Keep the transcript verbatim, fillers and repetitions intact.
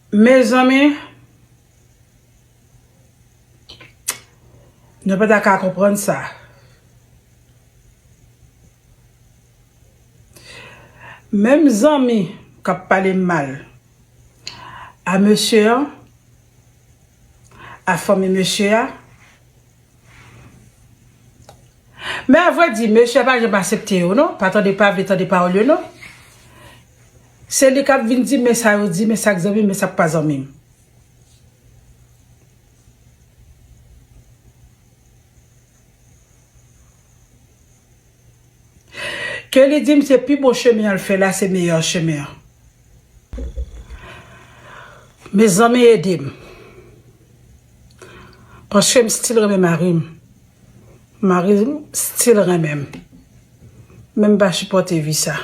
Mezanmi, nou pa ta ka konprann sa. Menm zanmi k ap pale m mal a mesye an, a fanmi mesye a, men a vrè di, mesye a pa janm aksepte yo non, pa tande, pa vle tande pawòl yo non. Se li k ap vin di, men sa yo di, men sa k zanmi m, men sa k pa zanmi m. Ke li di m se pi bon chemen an l fè la, se meyè chemen an. Mezanmi, ede m. Paske m still renmen mari m. Mari m still renmen m. Men m pa sipòte vi sa.